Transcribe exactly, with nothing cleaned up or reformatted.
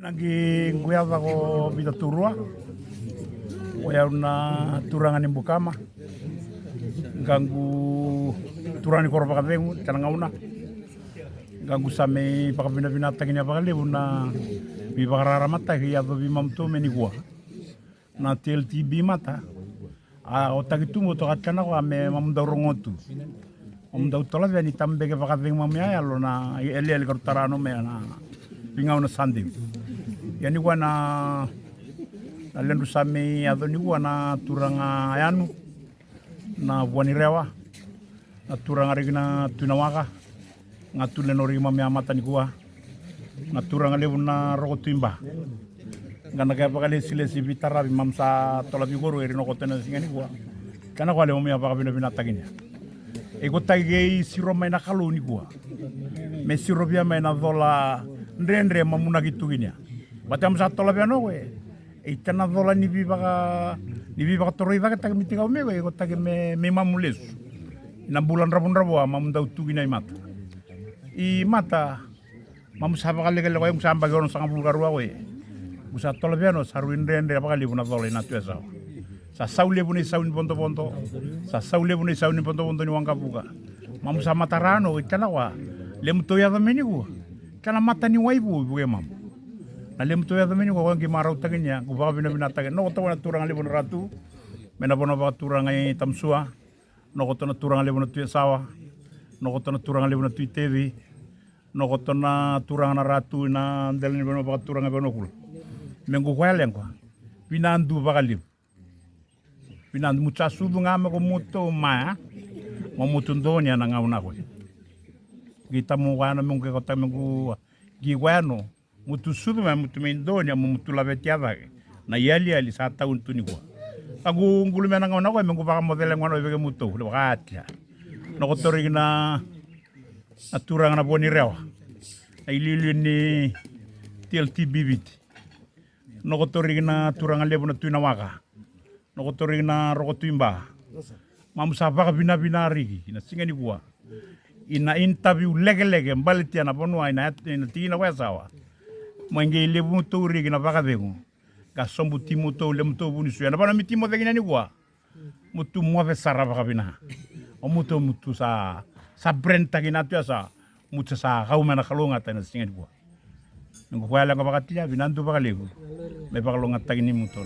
Na qi quyaca ko Vita Turua. O yau na turaga ni Bukama. Qaqu turaga ni koro vakacegu tena gauna. Qaqu sa mai vakavinavinataki ni a vakalevu na veivakararamataki yaco vei mamutou me nikua. Na T L T B mata. A o taki tu mo toka tena koa me mamudau rogotu. Mamudau tolavea ni tamu beke vakacegu mamu yayalo na elieli ka rutara no me na vingau na Sunday. Ia nikua na na ledru sa mai yaco nikua na turaga yanu na vua ni rewa. Na turaga riki na tui na waka. Ga tu le no riki mamu ya mata nikua. Na turaga levu na roko tui ba. Ga na kaya vakalesilesi vitaravi mamu sa tola viko rua iri noko tena siga nikua. Kana koa le mamu ya vakavinavinatakinia. E ko taki kei siro mai na Kalou nikua. Me siro via mai na cola dredre mamu na ki tukinia. Bata mamu sa tola via noko e. E itana cola ni vivaka ni vivaka toroi cake taki mi tikau me ko e ko taki me me mamu lesu. Na bula dravudravua mamu dau tukinia i mata. I mata. Mamu sa vakalekaleka ko e musa baki ono saka bulu karua ko e. Musa tola via no sa rui dredre vakalevu na cola i na tu e sawa. Sa sau levu na i sau ni vodovodo. Sa sau levu na i sau ni vodovodo ni waqavuka. Mamu sa matarano i tana koa. Lemu tou yaco me nikua. Tana mata ni wai vou i vuke mamu. Na lemu tou yaco me nikua koya qi marautaki nia qu vakavinavinataki noko toka na turaga levu na ratu. Me na vona vakaturaga i tamusua. Noko to na turaga levu na tu e sawa. Noko to na turaga levu na tu i tevi. Noko to na turaga na ratu i na dela ni vona vakaturaga i vanua kula. Me qu koya lequa. Vinadu vakalevu. Vinadu mutu sa sucu ga me ko mutu maya. Mo mutu donia na gauna ko. Gi tamu koya no me ko ta me ko gi koya no. Mutu sucu me mutu me donia mo mutu laveti a cake. Na yali yali sa tauni tu ni koa. Ka gu gulu me na gauna ko me gu vakamocele gauna veke mutu le vakatia. No ko toriki na na turaga na vua ni rewa. Na iliuliu ni T L T B Viti. Nokotoriki na turaga levu na Tui na Waka. Nokotoriki na Roko Tui Ba. Mamu sa vakavinavinariki na siga nikua. Ina interview lekeleke baletia na vanua ina tikina ko Yasawa. Mo qei levu mutou riki na vakacegu. Ka sobu ti mutou le mutou vunisu ena vanua mi ti mo cegina nikua. Mutu moce sara vakavina. O mutu o mutu sa sa brand taki na tu ya sa mutu sa kau me na kalougata ena siga nikua. Noqu koya leqa vakatilia vinadu vakalevu. Me vakalougatataki ni mutu.